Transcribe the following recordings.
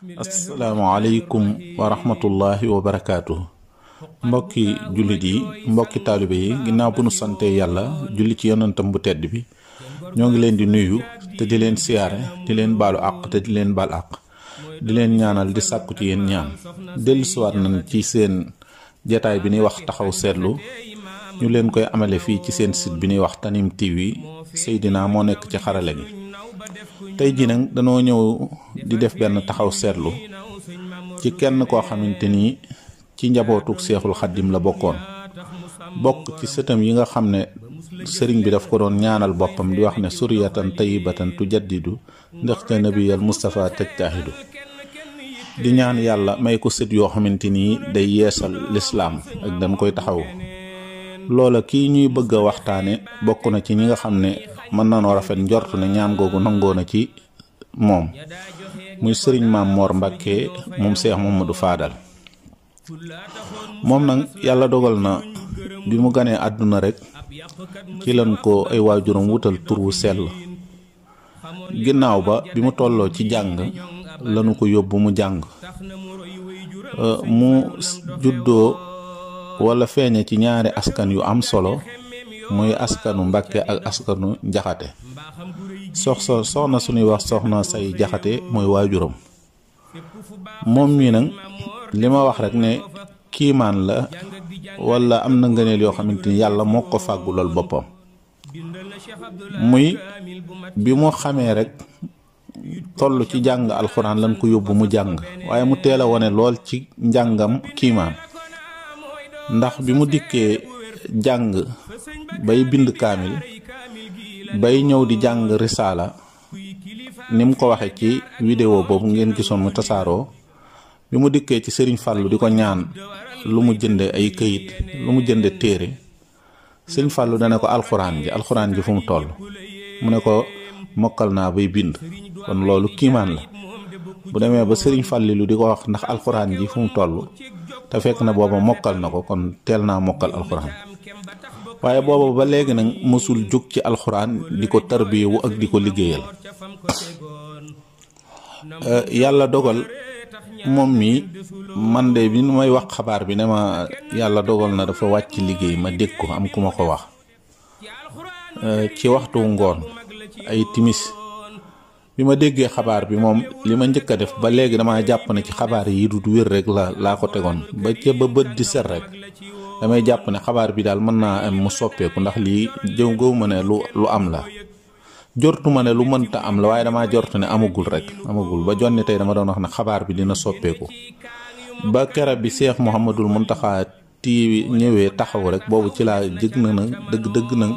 asalaamaaleykum wa rahmatullahi wa barakaatu. Mbokki jullit yi, mbokki taalibe yi, ginnaaw bu nu sante yàlla julli ci yonentam bu tedd bi, ñoo ngi leen di nuyu te di leen siyaare, di leen baalu àq te di leen baal àq, di leen ñaanal di sàkku ci yéen ñaan. dellusiwaat nañ ci seen jataay bi ñuy wax taxaw seetlu, ñu leen koy amale fii ci seen site bi ñuy wax Tanime TV. Seydina moo nekk ci xarale gi. tey ji nag danoo ñëw di def benn taxaw seetlu ci kenn koo xamante ni ci njabootuk Seexul Xaddim la bokkoon, bokk ci sëtam yi nga xam ne sëriñ bi daf ko doon ñaanal boppam di wax ne suriyatan tayyibatan tujaddidu ndaxte nabiyal Mustafa tajtahidu, di ñaan yàlla may ko sët yoo xamante ni day yeesal lislaam ak dañ koy taxaw. loola kii ñuy bëgg a waxtaane bokk na ci ñi nga xam ne mën na noo rafet njort ne ñaan googu nangoo na ci moom, muy sëriñ Maam Mor Mbàkke moom Seex Mamadu Faadal. moom nag yàlla dogal na bi mu ganee àdduna rek ci lan ko ay waajuram wutal tur wu sell. ginnaaw ba bi mu tolloo ci jàng lanu ko yóbbu mu jàng, mu juddoo wala feeñe ci ñaari askan yu am solo, muy askanu Mbàkke ak askanu Jaxate. soxna suñuy wax soxna say Jaxate mooy waajuram. moom mii nag li ma wax rek ne kiimaan la wala am na ngëneel yoo xamante ni yàlla moo ko fàggulal boppam. muy bi mu xamee rek toll ci jàng alxuraan lan ko yóbbu mu jàng, waaye mu teel a wone lool ci njàngam kiimaan. ndax bi mu dikkee jàng bay bind kaamil bay ñëw di jàng risaala, ni mu ko waxe ci vidéo boobu ngeen gisoon mu tasaaroo, bi mu dikkee ci sëriñ Fàllu di ko ñaan lu mu jënde ay këyit, lu mu jënde téere, sëriñ Fàllu dana ko alxuraan ji fu mu toll, mu ne ko mokkal naa bay bind. kon loolu kiimaan la. bu demee ba sëriñ Fàllilu di ko wax ndax alxuraan ji fu mu toll, te fekk na booba mokkal na ko, kon teel naa mokkal alxuraan. waaye booba ba léegi nag mësul jóg ci alxuraan di ko tarbiyewu ak di ko liggéeyal. yàlla dogal moom mi, man de bi may wax xabaar bi ne ma yàlla dogal na dafa wàcc liggéey, ma dégg ko am ku ma ko wax ci waxtu ngoon ay timis. bi ma déggee xabaar bi moom li ma njëkk a def ba léegi dama jàpp ne ci xabaar yi du wér rek laa ko tegoon ba ca ba bët di set rek damay jàpp ne xabaar bi daal mën naa am mu soppeeku, ndax lii jëw ma ne lu am la. jortu ma ne lu mënta am la, waaye damaa jortu ne amagul ba jonni tey dama doon wax ne xabaar bi dina soppeeku. ba kera bi Seex Muhammadul Muntaxa ti ñëwee taxaw rek boobu ci laa jëg na nag dëgg nag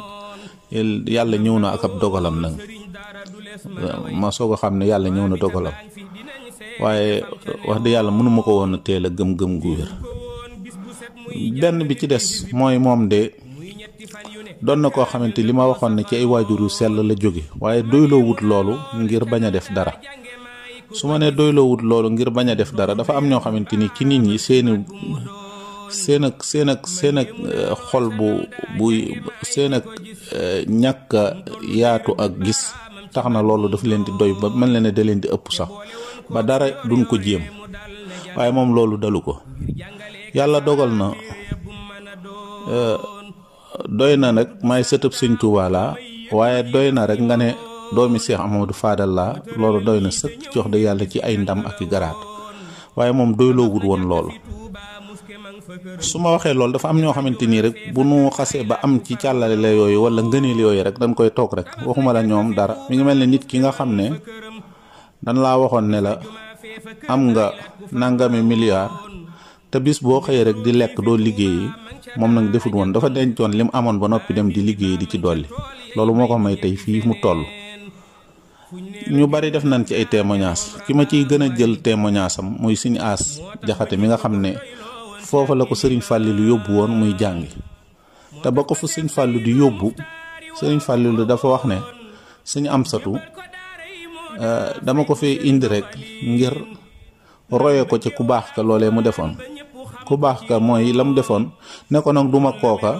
yàlla ñëw na ak ab dogalam nag, ma soog a xam ne yàlla ñëw na dogalam. waaye wax dëgg yàlla mënuma ko woon a teel a gëm-gëm gu wér. benn bi ci des mooy moom de doon na koo xamante li ma waxoon ne ci ay waajur yu sell la jóge, waaye doyloo wut loolu ngir bañ a def dara. su ma nee doyloo wut loolu ngir bañ a def dara, dafa am ñoo xamante ni ci nit ñi seen ak xol seen ak ñàkk yaatu ak gis tax na loolu dafa leen di doy ba mel na ne da leen di ëpp sax ba dara duñ ko jéem. waaye moom loolu dalu ko. yàlla dogal na doy na nag may sëtëb Sëñ Tuubaa laa, waaye doy na rek nga ne doomi Seex Amadu Faadal laa, loolu doy na sëkk jox de yàlla ci ay ndam ak i garaat. waaye moom doyloo wut woon loolu. su ma waxee loolu dafa am ñoo xamante nii rek bu nu xasee ba am ci càllale la yooyu wala ngëneel yooyu rek dañ koy toog rek waxuma la ñoom dara. mi ngi mel ne nit ki nga xam ne dañ laa waxoon ne la am nga nangami milliard te bis boo xëyee rek di lekk doo liggéeyi. moom nag defut woon, dafa dencoon lim amoon ba noppi dem di liggéeyi di ci dolli. loolu moo ko may tey fii mu toll. ñu bari def nañ ci ay témoignages. ki ma ciy gën a jël témoignage am muy Sëñ As Jaxate mi nga xam ne foofa la ko sëriñ Fàllilu yóbbu woon muy jàngi. te ba ko fa sëñ Fàllu di yóbbu, sëriñ Fàllilu dafa wax ne Sëñ Amsatu dama ko fee indi rek ngir roye ko ci ku baax ka loolee mu defoon. ku baax ka mooy la mu defoon ne ko nag duma kooka,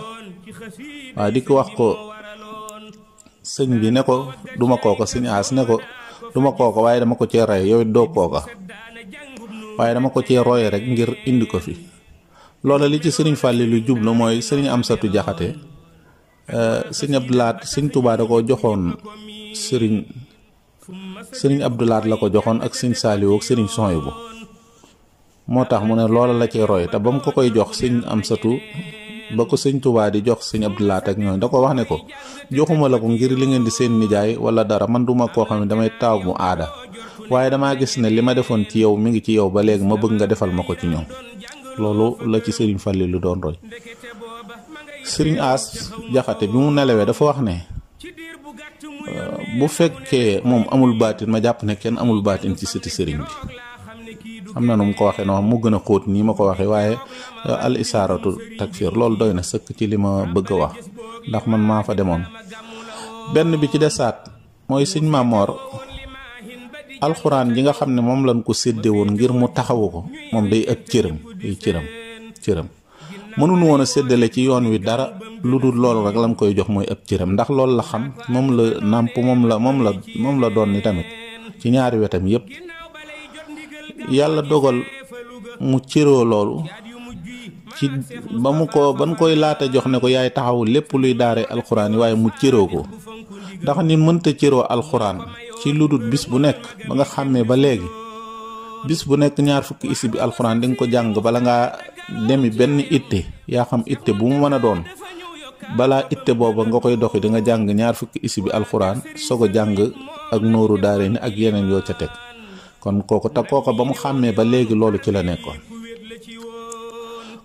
waaye di ko wax ko sëñ bi ne ko duma kooka, Sëñ As ne ko duma kooka waaye dama ko cee rey, yow it doo kooka. waaye dama ko cee roye rek ngir indi ko fi. loola li ci sëriñ Fàllilu jublu mooy sëriñ Amsatu Jaxate sëriñ Abdou Lahad sëriñ Tuubaa da ko joxoon sëriñ Abdou Lahad la ko joxoon ak sëriñ Saaliwu ak sëriñ Suhaybu moo tax mu ne loola la cee roy te ba mu ko koy jox sëriñ Amsatu ba ko sëriñ Tuubaa di jox sëriñ Abdou Lahad ak ñooñu da ko wax ne ko joxuma la ko ngir li ngeen di seen nijaay wala dara, man duma koo xam ne damay taaw mu aada, waaye damaa gis ne li ma defoon ci yow mi ngi ci yow ba léegi ma bëgg nga defal ma ko ci ñoom. loolu la ci sëriñ Fàllilu doon roy. sëriñ As Jaxate bi mu nelawee dafa wax ne bu fekkee moom amul baatin ma jàpp ne kenn amul baatin ci sëti sëriñ bi. am na nu mu ko waxee noonu mu gën a xóot nii ma ko waxee, waaye al isaaratu takfir loolu doy na sëkk ci li ma bëgg a wax ndax man maa fa demoon. benn bi ci desaat mooy sëñ Mamor alxuraan ji nga xam ne moom lañ ko sédde woon ngir mu taxawu ko moom day ëpp cëram mënuñu woon a séddale ci yoon wi dara lu dul loolu rek lañ koy jox mooy ëpp cëram, ndax loolu la xam, moom la nàmp, moom la doon ni tamit ci ñaari wetam yépp. yàlla dogal mu cëroo loolu ci ban koy laata jox ne ko yaay taxawu lépp luy daare alxuraan yi, waaye mu cëroo ko ndax nit mënta cëroo alxuraan ci lu dul bis bu nekk ba nga xàmmee ba léegi bis bu nekk 20 isi bi alxuraan di nga ko jàng bala ngaa demi benn itte, yaa xam itte bu mu mën a doon, balaa itte booba nga koy doxi di nga jàng 20 isi bi alxuraan soog a jàng ak nooru daare ni ak yeneen yoo ca teg. kon kooku ba mu xàmmee ba léegi loolu ci la nekkoon.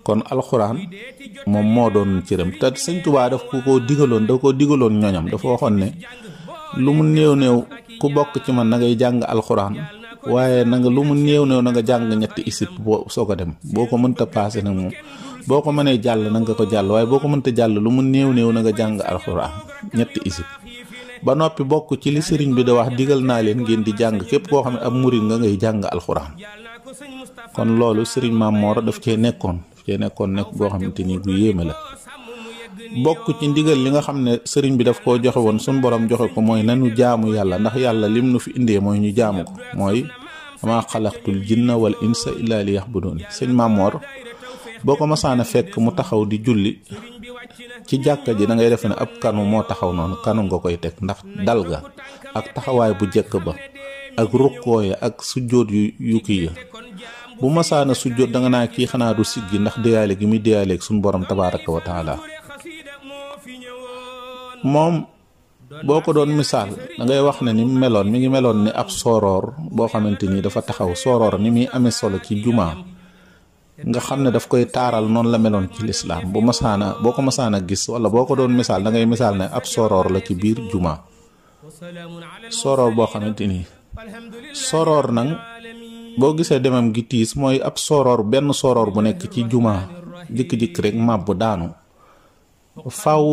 kon alxuraan moom moo doon cëram te sëñ Tuubaa daf ko digaloon ñoñam, dafa waxoon ne lu mu néew ku bokk ci man na ngay jàng alxuraan, waaye na nga lu mu néew na nga jàng 3 isib boo soog a dem. boo ko mënta paase nag moom boo ko mënee jàll na nga ko jàll, waaye boo ko mënta jàll lu mu néew na nga jàng alxuraan 3 isib. ba noppi bokk ci li sëriñ bi da wax digal naa leen ngeen di jàng, képp koo xam ne ab murid nga ngay jàng alxuraan. kon loolu sëriñ Mamor daf cee nekkoon nekk boo xamante ni bu yéeme la. bokk ci ndigal li nga xam ne sëriñ bi daf koo joxe woon suñ borom joxe ko mooy nanu jaamu yàlla, ndax yàlla lim nu fi indee mooy ñu jaamu ko, mooy amaa xalaqtul jinna wal insa illa li yaxbudoon. sëñ Mamor boo ko masaana fekk mu taxaw di julli ci jàkka ji da ngay defe ne ab kanu moo taxaw noonu, kanu nga koy teg ndax dal ga ak taxawaay bu jekk ba ak rukkoo ya ak sujjóot yu kii ya. bu masaana sujjóot da nga naa kii xanaa du siggi ndax déyaale gi muy déyaaleeg suñu borom tabaaraka wa taala. moom boo ko doon misaal da ngay wax ne ni mi ngi meloon ni ab sooroor boo xamante ni dafa taxaw. sooroor ni muy amee solo ci jumaa nga xam ne daf koy taaral, noonu la meloon ci lislaam. boo ko masaana gis wala boo ko doon misaal da ngay misaal ne ab sooroor la ci biir jumaa. sooroor boo xamante ni sooroor nag boo gisee demam gi tiis mooy ab sooroor, benn sooroor bu nekk ci jumaa jikk-jikk rek màbb daanu, faw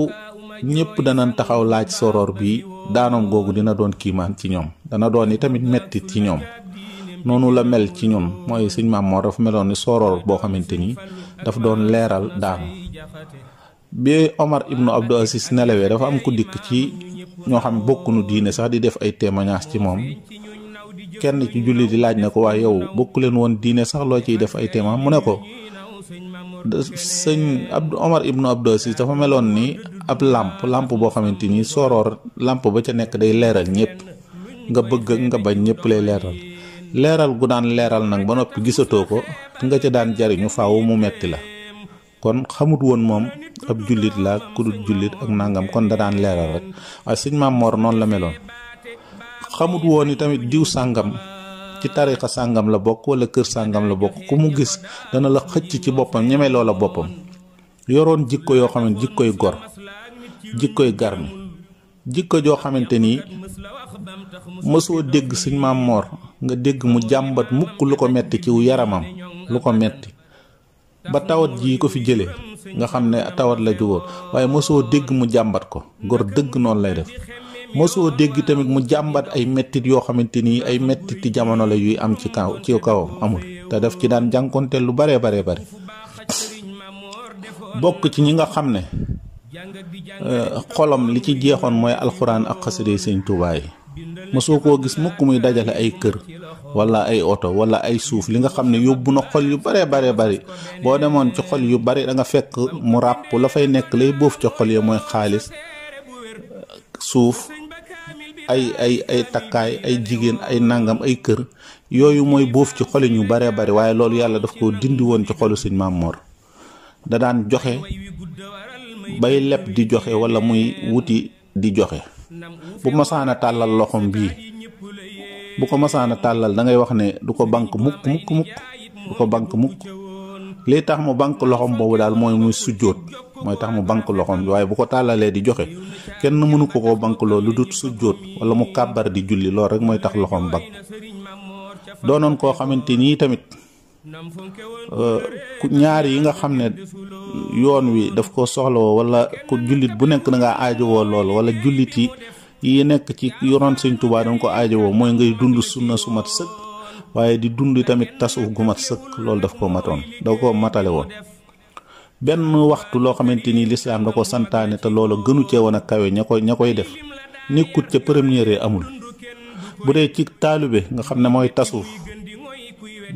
ñëpp danañ taxaw laaj sooroor bi daanoom googu dina doon kiimaan ci ñoom, dana doon i tamit metti ci ñoom. noonu la mel ci ñun, mooy sëñ Mamor dafa meloon ni sooroor boo xamante ni daf doon leeral daanu. bi Omar ibnu Abdou Aziz nelawee dafa am ku dikk ci ñoo xam bokkunu diine sax di def ay témoignage ci moom. kenn ci julli di laaj na ko waaye yow bokku leen woon diine sax loo ciy def ay témoin. mu ne ko sëñ Omar ibnu Abdou Aziz dafa meloon ni ab làmp boo xamante ni sooroor làmp ba ca nekk day leeral ñëpp, nga bëgg nga bañ ñëpp lay leeral gu daan leeral nag ba noppi gisatoo ko nga ca daan jariñu faaw mu metti la. kon xamut woon moom ab jullit la ku dul jullit ak nangam, kon da daan leeral rek. waaye sëñ Mamor noonu la meloon. xamut woon ni tamit diw sàngam ci tarixa sàngam la bokk wala kër sàngam la bokk, ku mu gis dana la xëcc ci boppam, ñeme loola boppam. yoroon jikko yoo xam ne jikkoy gor, jikkoy garmi, jikko joo xamante ni mësoo dégg sëñ Mamor nga dégg mu jàmbat mukk lu ko metti ci yaramam, lu ko metti ba tawat ji ko fi jëlee nga xam ne tawat la jógoon, waaye mësoo dégg mu jàmbat ko. gor dëgg noonu lay def. mësoo dégg tamit mu jàmbat ay mettit yoo xamante ni ay mettiti jamono la yuy am ci kawam amul, te def ci daan jànkonte lu bare bokk ci ñi nga xam ne xolam li ci jeexoon mooy alxuraan ak xasida sëñ Tuubaa yi. mësoo koo gis mukk muy dajale ay kër wala ay oto wala ay suuf li nga xam ne yóbbu na xol yu bare bari boo demoon ci xol yu bari da nga fekk mu ràpp la fay nekk lay bóof ci xol yi mooy xaalis, suuf, ay takkaay, ay jigéen, ay nangam, ay kër. Yooyu mooy bóof ci xoli ñu bare bari, waaye loolu yàlla daf ko dindi woon ci xolu sëñ Maam Mor. da daan joxe bay leb di joxe wala muy wuti di joxe. bu masaana tàllal loxom bii bu ko masaana tàllal da ngay wax ne du ko bank mukk du ko bank mukk. lii tax mu bank loxom boobu daal mooy muy sujjóot mooy tax mu bank loxom bi, waaye bu ko tàllalee di joxe kenn mënu ko bank loolu lu dut sujjóot wala mu kàbbar di julli, loolu rek mooy tax loxom bank. doonoon koo xamante nii tamit ñaar yi nga xam ne yoon wi daf ko soxlawoo wala ku jullit bu nekk da ngaa aajowoo lool, wala jullit yi nekk ci yoroon Sëñ Tuubaa danga ko aajowoo, mooy ngay dund sunna su mat sëkk waaye di dund tamit tasawuf gu mat sëkk. loolu daf ko matoon, da ko matale woon. benn waxtu loo xamante ni lislaam da ko santaane te loola gënu cee woon a kawe ña koy def nekkut ca première amul. bu dee ci taalibe nga xam ne mooy tasawuf,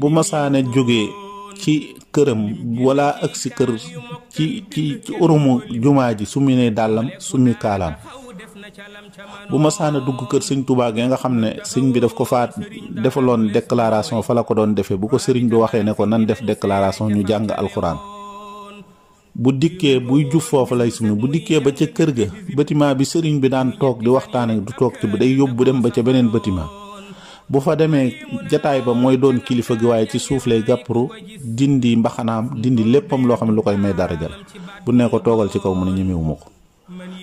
bu masaane jógee ci këram wala ak si kër ci urumu jumaa ji summi ne dàllam summi kaalaam, bu masaana dugg kër sëñ Tuubaa gi nga xam ne sëñ bi daf ko faat defaloon déclaration fa la ko doon defee, bu ko sëriñ bi waxee ne ko nan def déclaration ñu jàng alxuraan, bu dikkee buy juf foofu lay summi. bu dikkee ba ca kër ga bâtiment bi sëriñ bi daan toog di waxtaan ak du toog ci bu day yóbbu dem ba ca beneen bâtiment. bu fa demee jataay ba mooy doon kilifa gi, waaye ci suuf lay gàppru dindi mbaxanaam dindi léppam loo xam ne lu koy may daraja la. bu ne ko toogal ci kaw mu ne ñemewuma ko,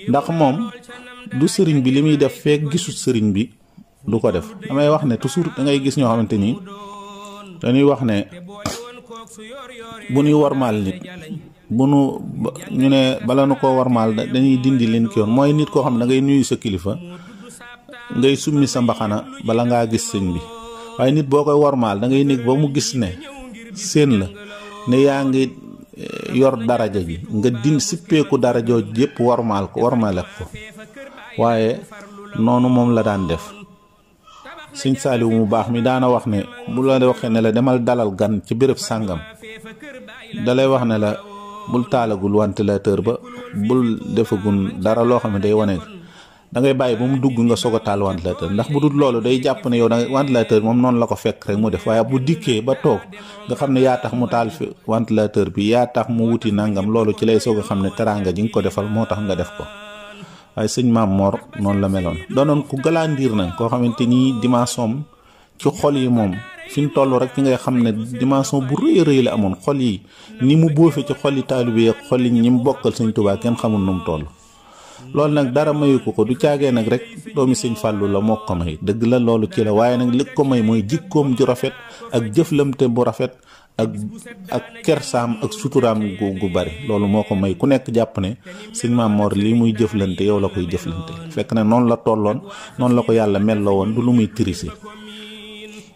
ndax moom du sëriñ bi li muy def fekk gisut sëriñ bi du ko def. damay wax ne toujours da ngay gis ñoo xamante ni dañuy wax ne bu ñuy warmaal nit ñu ne bala nu ko warmaal dañuy dindi leen ki yoon. mooy nit koo xam ne da ngay nuyu sa kilifa ngay summi sa mbaxana bala ngaa gis sëñ bi, waaye nit boo koy warmaal da ngay nekk ba mu gis ne seen la ne yaa ngi yor daraja ji nga sippeeku darajoo yépp warmaal ko waaye noonu moom la daan def. sëñ Saaliw mu baax mi daana wax ne bu la waxee ne la demal dalal gan ci béréb sàngam, dalay wax ne la bul taalagul ventilateur ba, bul defagun dara loo xam ne day wane, da ngay bàyyi ba mu dugg nga soog a taal ventilateur. ndax bu dul loolu day jàpp ne yow da ventilateur moom noonu la ko fekk rek mu def, waaye bu dikkee ba toog nga xam ne yaa tax mu taal fi ventilateur bi, yaa tax mu wuti nangam, loolu ci lay soog a xam ne teraanga ji nga ko defal moo tax nga def ko. waaye sëñ Maam Mor noonu la meloon. doonoon ku galandiir nag koo xamante ni dimension ci xol yi moom fi mu toll rek ci ngay xam ne dimension bu rëy la amoon. xol yi ni mu boofe ci xol yi taalibe ak xol yi ñi mu bokkal sëñ Tuubaa kenn xamul nu mu toll. loolu nag dara mayu ko du caagee nag rek doomi sëñ Fàllu la moo ko may, dëgg la loolu ci la, waaye nag li ko may mooy jikkoom ju rafet ak jëflamte bu rafet ak kersaam ak suturaam gu bari. loolu moo ko may. ku nekk jàpp ne sëñ Maam Mor lii muy jëflante yow la koy jëflante, fekk na noonu la tolloon, noonu la ko yàlla melloo woon, du lu muy tirise.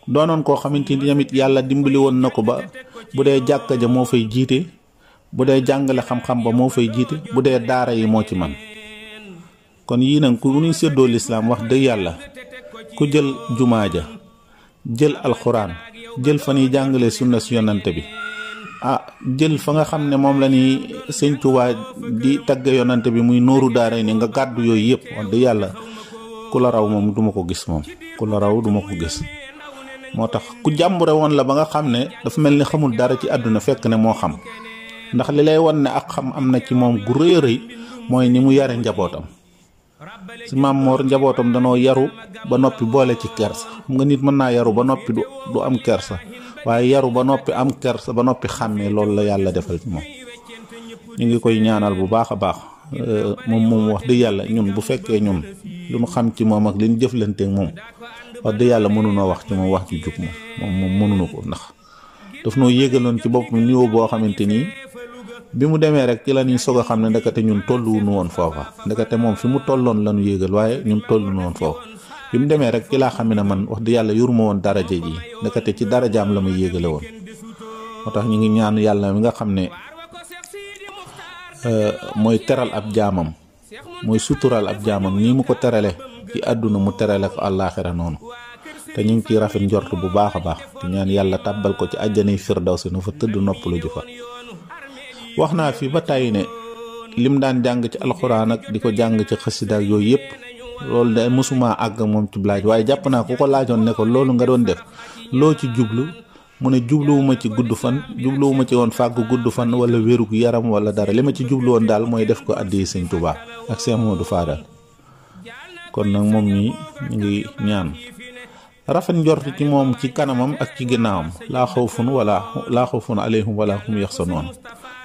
doonoon koo xamante ni tamit yàlla dimbali woon na ko ba bu dee jàkka ja moo fay jiite, bu dee jàngale xam-xam ba moo fay jiite, bu dee daara yi moo ci man. kon yii nag ku ñuy séddoo lislaam wax dëgg yàlla ku jël jumaa ja jël alxuraan jël fa ñuy jàngale sunna si yonante bi, jël fa nga xam ne moom la ñuy sëñ Tuubaa di tagg yonante bi muy nooru daara ni nga gàddu yooyu yëpp, wax dëgg yàlla ku la raw moom duma ko gis. ku la raw duma ko gis. moo tax ku jàmbure woon la ba nga xam ne dafa mel ni xamul dara ci àdduna, fekk ne moo xam. ndax li lay wan ne ak xam am na ci moom gu rëy a rëy mooy ni mu yare njabootam. si Maam Mor njabootam danoo yaru ba noppi boole ci kersa. xam nga nit mën naa yaru ba noppi du am kersa, waaye yaru ba noppi am kersa ba noppi xàmmee, loolu la yàlla defal ci moom. ñu ngi koy ñaanal bu baax a baax. moom wax dëgg yàlla ñun bu fekkee ñun lu mu xam ci moom ak li ñu jëflanteeg moom, wax dëgg yàlla mënunoo wax ci moom wax ci jub moom mënunu ko, ndax daf noo yégaloon ci bopp niveau boo xamante nii bi mu demee rek ci la ñuy soog a xam ne ndekete ñun tolluwuñu woon foofa. ndekete moom fi mu tolloon la ñu yégal, waaye ñun tolluñu woon foofa. bi mu demee rek ci laa xam ne man wax dëgg yàlla yoruma woon daraja ji, ndekete ci darajaam la may yégale woon. moo tax ñu ngi ñaan yàlla mi nga xam ne mooy teral ab jaamam, mooy sutural ab jaamam, nii mu ko terale ci àdduna mu terale ko àllaaxira noonu. te ñu ngi ciy rafet njort bu baax a baax di ñaan yàlla tàbbal ko ci àjjanay firdawsi nu fa tëdd noppalu ju fa. wax naa fi ba tàyyi ne lim daan jàng ci alxuraan ak di ko jàng ci xasida ak yooyu yëpp loolu de mosuma àgg moom ci laaj, waaye jàpp naa ku ko laajoon ne ko loolu nga doon def loo ci jublu mu ne jubluwuma ci gudd fan, jubluwuma ci woon fàggu gudd fan wala wérug yaram wala dara, li ma ci jublu woon daal mooy def ko addi Sëñ Tuubaa ak Seex Moodu Faadal. kon nag moom ñi ñu ngi ñaan rafet njort ci moom ci kanamam ak ci ginnaawam laa xawfun alayhim wala hum yaxzanoon.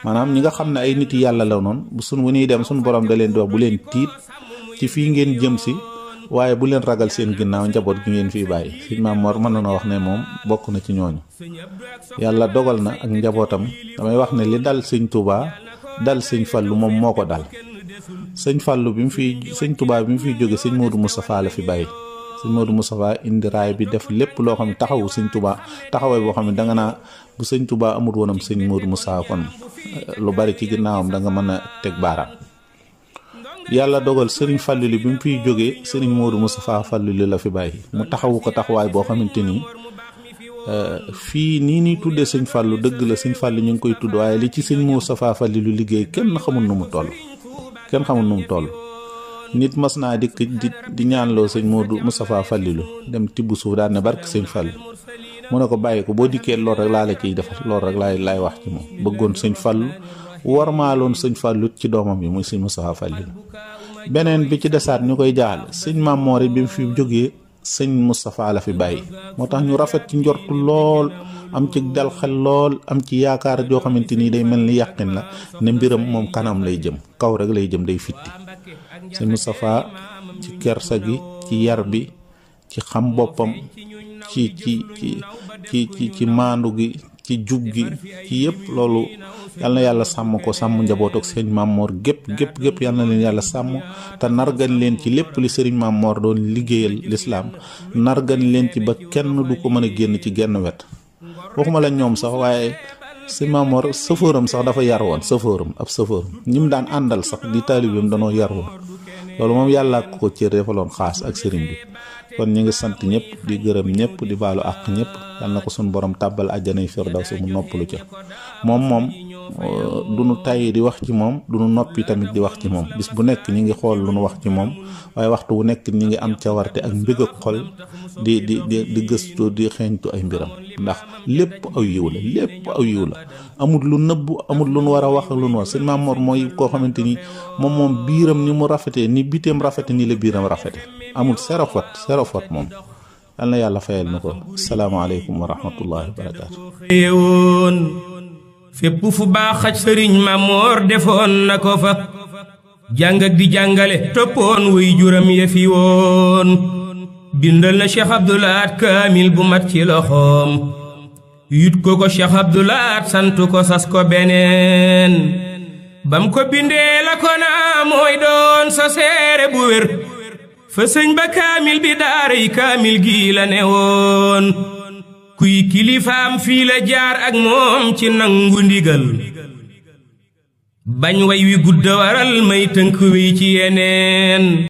maanaam ñi nga xam ne ay nit yàlla la noonu bu ñuy dem suñu borom da leen di wax bu leen tiit ci fii ngeen jëm si, waaye bu leen ragal seen ginnaaw njaboot gi ngeen fiy bàyyi. Sëñ Maam Mor mën na wax ne moom bokk na ci ñooñu. yàlla dogal na ak njabootam damay wax ne li dal Sëñ Tuubaa dal Sëñ Fallu moom moo ko dal. Sëñ Fallu Sëñ Tuubaa bi mu fiy jóge Sëñ Moodu Mustafaa la fi bàyyi. Sëñ Moodu Mustafaa indi raay bi def lépp loo xam ne taxawu Sëñ Tuubaa taxawaay boo xam ne danga naa bu Sëñ Tuubaa amul woonam Sëñ Moodu Mustafaa kon lu bari ci ginnaawam da nga mën a teg baaraam. yàlla dogal Sëriñ Fallilu bi mu fiy jógee Sëriñ Moodu Mustafaa Fallilu la fi bàyyi mu taxawu ko taxawaay boo xamante ni fii nii tuddee Sëñ Fallu dëgg la Sëñ Fallu ñu ngi koy tudd, waaye li ci Sëñ Mustafaa Fallilu liggéey kenn xamul nu mu toll. nit mas naa dikk di ñaanloo Sëñ Moodu Mustafaa Fallilu dem tibb suuf daan ne barke Sëñ Fallu mu ne ko bàyyi ko boo dikkee lool rek laa la ciy defal, lool rek laay wax ci moom. bëggoon Sëñ Fallu warmaaloon Sëñ Fallu ci doomam yi muy Sëñ Mustafaa Fallilu. beneen bi ci desaat ñu koy jaal Sëñ Maam Moor bi mu fi jógee Sëñ Mustafaa la fi bàyyi, moo tax ñu rafet ci njortu lool, am ci dal xel lool, am ci yaakaar joo xamante ni day mel ni yàqin la ne mbiram moom kanam lay jëm, kaw rek lay jëm, day fitti. Sëñ Mustafaa ci kersa gi, ci yar bi, ci xam boppam, ci maandu gi, ci jub gi, ci yëpp loolu yal na yàlla sàmm ko, sàmm njaboot ak Sëñ Maam Moor gépp yal na leen yàlla sàmm te nargan leen ci lépp li Sëriñ Maam Moor doon liggéeyal lislaam, nargan leen ci ba kenn du ko mën a génn ci genn wet. waxuma la ñoom sax waaye Sëñ Maam Moor sëfëram sax dafa yar woon, ab sëfëram ñi mu daan àndal sax di taalibeem danoo yar woon. loolu moom yàlla ko cër defaloon xaas ak sëriñ bi. kon ñu ngi sant ñëpp di gërëm ñëpp di baalu àq ñëpp, yal na ko suñu borom tàbbal àjjanay firdawsi mu noppalu ca. moom du nu tàyyi di wax ci moom, du nu noppi tamit di wax ci moom. bis bu nekk ñi ngi xool lu nu wax ci moom, waaye waxtu wu nekk ñi ngi am cawarte ak mbég ak xol di gëstu di xeeñtu ay mbiram, ndax lépp aw yiw la amul lu nëbbu, amul lu nu war a wax ak lu nu war. Sëñ Maam Mor mooy koo xamante ni moom biiram ni mu rafetee ni biteem rafete ni la biiram rafete, amul zéro faute moom. yal na yàlla fayal na ko. asalaamaaleykum wa rahmatullahi wa barakaatu. fépp fu baax xaj Sëriñ Maam Moor defoon na ko fa, jàng ak di jàngale toppoon wuy juram ya fi woon. bindal na Cheikh Abdoul Ahad kaamil bu mat ci loxoom, yut ko Cheikh Abdoul Ahad sant ko sas ko beneen. bam ko bindee la ko naa mooy doon sa seere bu wér fa sëñ ba kaamil bi daaray kaamil gi la ne woon. kuy kilifaam fii la jaar ak moom ci nangu ndigal, bañ way wi gudda waral may tënk wi ci yeneen.